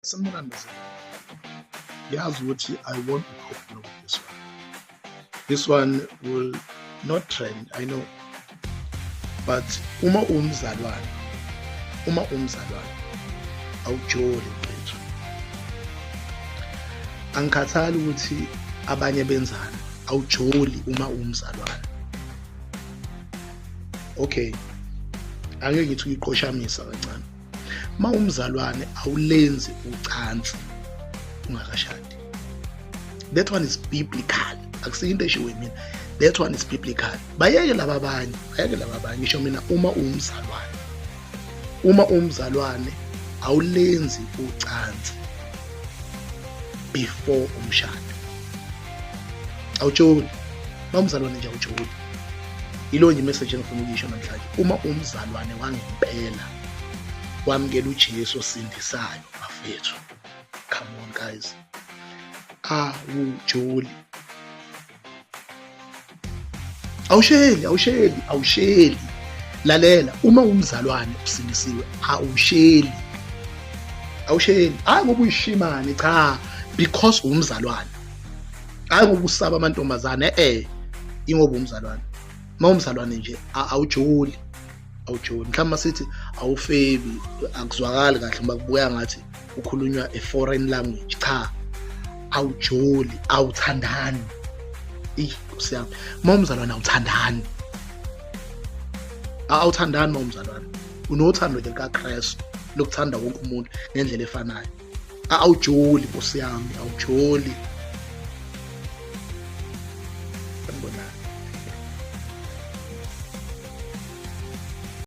Sanibonani bazalwane. Ngiyazi ukuthi I won't be popular with this one. This one will not trend, I know. But uma umzalwane, uma umzalwane awujoli mfethu. Angikhathali ukuthi abanye benzani, awujoli uma umzalwane. Okay. Ake ngithi uyiqoshamisa kancane. Uma umzalwane awulenzi ucansi ungakashadi. That one is biblical. Akusiyo into eshiwo mina. That one is biblical. Bayeke laba abanye, bayeke laba abanye. Ngisho mina uma uwumzalwane. Uma uwumzalwane awulenzi ucansi before umshado. Awujoli. Uma umzalwane nje awujoli. Yilo nje message engifuna ukuyisho namhlanje. Uma umzalwane wangempela wamukela uJesu osindisayo bafethu. Come on guys. Awujoli. Awusheli, awusheli, awusheli. Lalela, uma umzalwane usindisiwe, awusheli. Awusheli. Hayi ngoba uyishimane, cha, because umzalwane. Hayi ngoba usaba amantombazane, eh, ingoba umzalwane. Uma umzalwane nje awujoli. Awujoli. Mhlawumbe masithi awufebi, akuzwakali kahle ngoba kubuya ngathi kukhulunywa a foreign language. Cha, awujoli, awuthandani. Eyi, Nkosi yami. Uma umzalwane awuthandani. Awuthandani uma umzalwane. Unothando nje likaKristu lokuthanda wonke umuntu ngendlela efanayo. Awujoli Nkosi yami, awujoli.